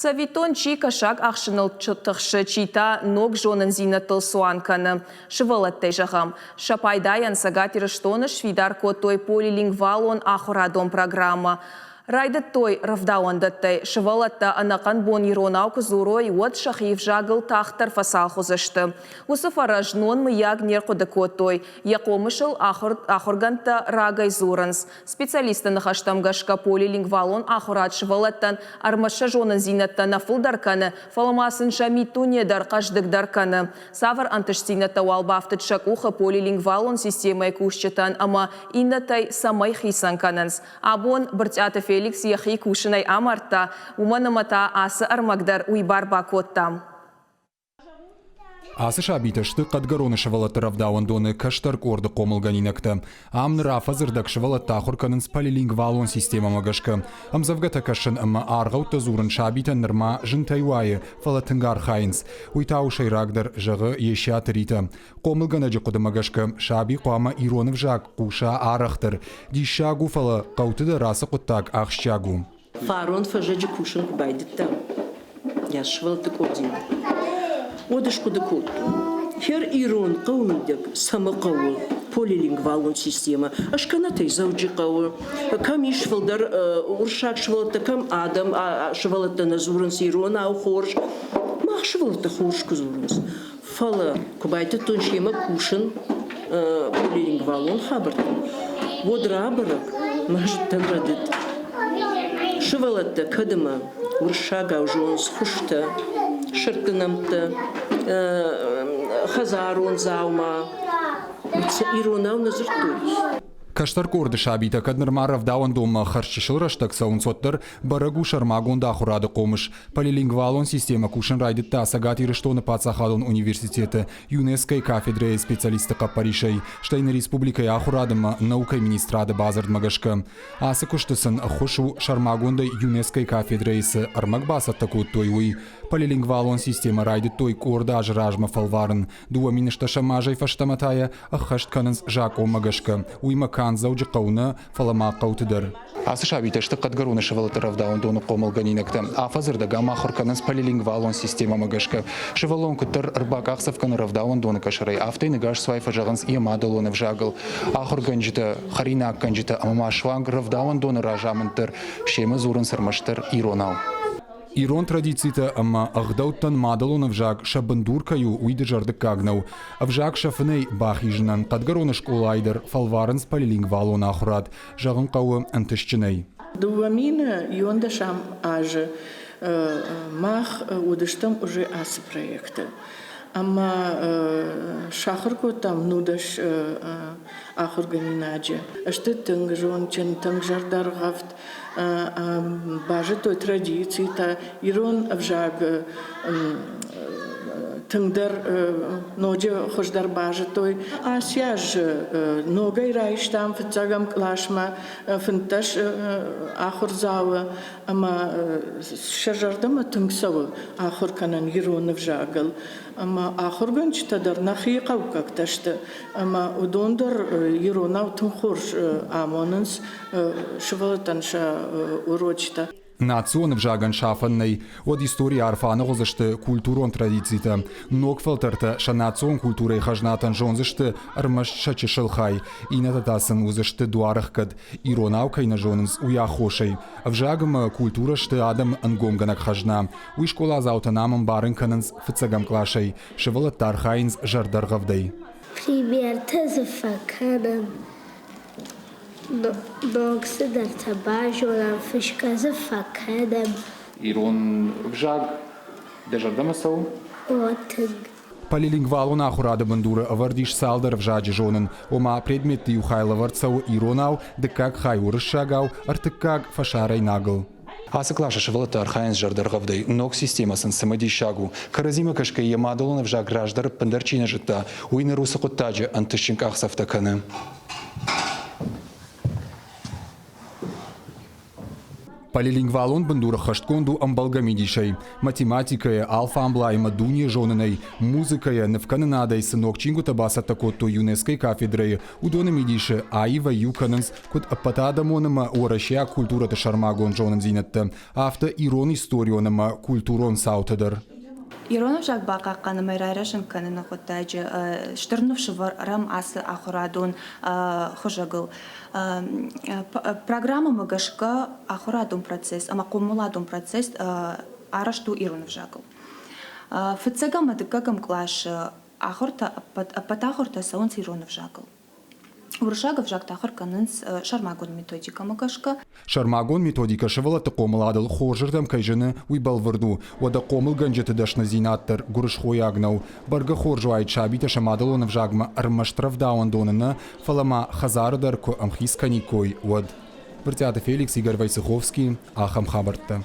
Цӕвиттон, чи кӕсаг ахсыныл тыхсы, чи та ног зонындзинӕдтыл цуан кӕны. Сывӕллӕттӕй зӕгъӕм, сӕ пайдайӕн Цӕгат Ирыстоны сфидар кодтой полилингвалон ахуырадон программӕ. Райдыдтой рӕвдауӕндӕттӕй. Сывӕллӕттӕ ӕнӕхъӕн бон иронау куы дзурой, уӕд сӕхи ӕвзагыл тагъддӕр фӕцалх уыдзысты. Уыцы фӕрӕз знон, мыййаг, не рхъуыды кодтой. Йӕ хъомысыл ахуыргӕндтӕ рагӕй дзурынц. Специалистты ныхӕстӕм гӕсгӕ полилингвалон ахуырад сывӕллӕттӕн ӕрмӕст сӕ зонындзинӕдтӕ нӕ фылдӕр кӕны, фӕлӕ ма сын сӕ миддуне дӕр хъӕздыгдӕр кӕны. Цавӕр ӕнтыстдзинӕдтӕ уал бафтыд сӕ къухы полилингвалон системӕйы кусджытӕн ӕмӕ иннӕтӕй цӕмӕй хицӕн кӕнынц? Абон Брытъиаты Феликс йӕхи кусынӕй амардта, уымӕн ӕмӕ та ацы ӕрмӕг дӕр уый бар бакодта. Ацы сабитӕ сты Хъӕдгӕроны сывӕллӕтты рӕвдауӕндоны кӕстӕр къорды хъомылгӕнинӕгтӕ. Ам ныр афӕдзы рдӕг сывӕллӕттӕ ахуыр кӕнынц полилингвалон системӕмӕ гӕсгӕ. Ӕмдзӕвгӕтӕ кӕсын ӕмӕ аргъӕуттӕ дзурын сабитӕн нырма зынтӕй уайы, фӕлӕ тынг архайынц. Уый та у сӕйрагдӕр, зӕгъы Есиаты Ритӕ. Хъомылгӕнӕджы хъуыдымӕ гӕсгӕ, саби хъуамӕ ирон ӕвзаг хъуса арӕхдӕр. Диссаг у, фӕлӕ хъӕуты дӕр ацы хъуыддаг ахсджиаг у. Фарон фӕззӕджы кусын куы байдыдтам йӕ сывӕллӕтты къордимӕ, уӕд схъуыды кодтон, хӕр ирон хъӕуы мидӕг цӕмӕ хъӕуы полилингвалон системӕ, скӕнӕт ӕй Дзӕуджыхъӕуы, кӕм ис фылдӕр уырыссаг сывӕллӕттӕ, кӕм адӕм сывӕллӕттӕ нӕ дзурынц иронау хорз. Мах сывӕллӕттӕ хорз куы дзурынц. Фӕлӕ куы байтыдтон семӕ кусын полилингвалон хабӕрттыл, уӕд рабӕрӕг, мӕ зыдтӕн рӕдыд. Сывӕллӕттӕ кӕд ӕмӕ уырыссагау зонынц хуызтӕ, сырдты нӕмттӕ, хӕдзарон дзаума, иронау нӕ дзырдтой. Кӕстӕр къорды сабитӕ кӕд нырма рӕвдауӕндонмӕ хӕрзчысыл рӕстӕг цӕуынц, уӕддӕр бӕрӕг у сӕрмагонд ахуырады хъомыс. Полилингвалон системӕ кусын райдыдта Цӕгат Ирыстоны паддзахадон университеты ЮНЕСКО-йы кафедрӕйы специалистты хъӕппӕрисӕй, стӕй нӕ республикӕйы ахуырад ӕмӕ наукӕйы министрады бадзырдмӕ гӕсгӕ. Ацы куысты сын ӕххуыс у сӕрмагондӕй ЮНЕСКО-йы кафедрӕйы цы ӕрмӕг бацӕттӕ кодтой, уый. Полилингвалон системӕ райдыдтой къорд азы размӕ фӕлварын. 2010 азӕй фӕстӕмӕ та йӕ ӕххӕст кӕнынц закъонмӕ гӕсгӕ. Уыимӕ канд Дзӕуджыхъӕуы нӕ, фӕлӕ ма хъӕуты дӕр. Ацы сабитӕ сты Хъӕдгӕроны сывӕллӕтты рӕвдауӕндоны хъомылгӕнинӕгтӕ. Афӕдзы рдӕг ам ахуыр кӕнынц полилингвалон системӕмӕ гӕсгӕ. Сывӕллон куыддӕр ӕрбакъахдзӕф кӕны рӕвдауӕндоны къӕсӕрӕй, афтӕ йын ӕгас цуай фӕзӕгъынц йӕ мадӕлон ӕвзагыл. Ахуыргӕнджытӕ, хӕринаггӕнджытӕ ӕмӕ ма суанг рӕвдауӕндоны разамынд дӕр семӕ дзурынц ӕрмӕстдӕр иронау. Ирон традицитӕ ӕмӕ ӕгъдӕуттӕн мадӕлон ӕвзаг сӕ бындур кӕй у, уый дызӕрдыггаг нӕу. Ӕвзаг сӕфынӕй бахизынӕн Хъӕдгӕроны скъолайы дӕр фӕлварынц полилингвалон ахуырад, зӕгъын хъӕуы ӕнтыстджынӕй. 2011 азы мах уыдыстӕм уже ацы проекты ӕмӕ сахуыр кодтам 19 ахуыргӕнинаджы. Сты тынг зондджын, тынг зӕрдӕргъӕвд, базыдтой традицитӕ, ирон ӕвзаг тынгдӕр ноджы хуыздӕр базыдтой. Ацы аз ногӕй райстам фыццӕгӕм къласмӕ 15 ахуырдзауы ӕмӕ сӕ зӕрдӕмӕ тынг цӕуы ахуыр кӕнын ирон ӕвзагыл. Ӕмӕ ахуыргӕнджытӕ дӕр нӕхи хъӕуккӕгтӕ сты ӕмӕ уыдон дӕр иронау тынг хорз амонынц сывӕллӕттӕн сӕ урочытӕ. Национ ӕвзагӕн сафӕн нӕй, уӕд историйы арф аныгъуылдзысты культурон традицитӕ. Ног фӕлтӕртӕ сӕ национ культурӕйы хӕзнатӕн зондзысты ӕрмӕст сӕ чысыл хай, иннӕтӕ та сын уыдзысты дуарӕхгӕд, иронау кӕй нӕ зонынц, уый аххосӕй. Ӕвзаг ӕмӕ культурӕ сты адӕмы ӕнгомгӕнӕг хӕзна. Уый скъоладзаутӕн ам ӕмбарын кӕнынц фыццӕгӕм къласӕй. Сывӕллӕттӕ архайынц зӕрдӕргъӕвдӕй. Примертӕ дзы фӕкӕнӕм. Ног цыдӕртӕ базонӕм, фысгӕ дзы фӕкӕнӕм. Ирон ӕвзаг дӕ зӕрдӕмӕ цӕуы? О, тынг. Полилингвалон ахуырады бындуры ӕвӕрд ис цалдӕр ӕвзаджы зонын, ома предметты иу хай лӕвӕрд цӕуы иронау, дыккаг хай уырыссагау, ӕртыккаг фӕсарӕйнагыл. Ацы къласы сывӕллӕттӕ архайынц зӕрдӕргъӕвдӕй. Ног системӕ сын цымыдисаг у. Кӕрӕдзимӕ кӕсгӕ йӕ мадӕлон ӕвзаг раздӕр ӕппындӕр чи нӕ зыдта, уый ныр уыцы хъуыддаджы ӕнтыстджын къахдзӕфтӕ кӕны. Полилингвалон бындур ӕххӕстгонд у ӕмбӕлгӕ мидисӕй, математикӕйӕ, алфамблаймӕ дуне зонынӕй, музыкӕйӕ, нывкӕнынадӕй цы ног чингуытӕ бацӕттӕ кодтой ЮНЕСКО-йы кафедрӕйы, уыдоны мидисы аивӕй иу кӕнынц куыд ӕппӕтадӕмон ӕмӕ уӕрӕсейаг культурӕты сӕрмагонд зонындзинӕдтӕ, афтӕ ирон историон ӕмӕ культурон цаутӕ дӕр. Ирон ӕвзаг бахъахъхъӕнынмӕ райрӕзын кӕныны хъуыддаджы стыр ныфс ӕвӕрӕм ацы ахуырадон хуызӕгыл. Программӕмӕ гӕсгӕ ахуырадон процесс ӕмӕ хъомыладон процесс арӕзт у ирон ӕвзагыл. Фыццаг ӕмӕ дыккӕгӕм къласы ахуыртӕ ӕппӕт ахуыртӕ цӕуынц ирон ӕвзагыл. Уырыссаг ӕвзаг та ахуыр кӕнынц сӕрмагонд методикӕмӕ гӕсгӕ. Сӕрмагонд методикӕ сывӕллӕтты хъомыладыл хорзырдӕм кӕй зыны, уый бӕлвырд у. Уӕдӕ хъомылгӕнджыты дӕсныдзинад дӕр гуырысхойаг нӕу. Бӕргӕ хорз уаид сабитӕ сӕ мадӕлон ӕвзагмӕ ӕрмӕст рӕвдауӕндоны нӕ, фӕлӕ ма хӕдзары дӕр куы ӕмхиц кӕниккой, уӕд. Брытъиаты Феликс, Игорь Войцеховский, ахӕм хабӕрттӕ.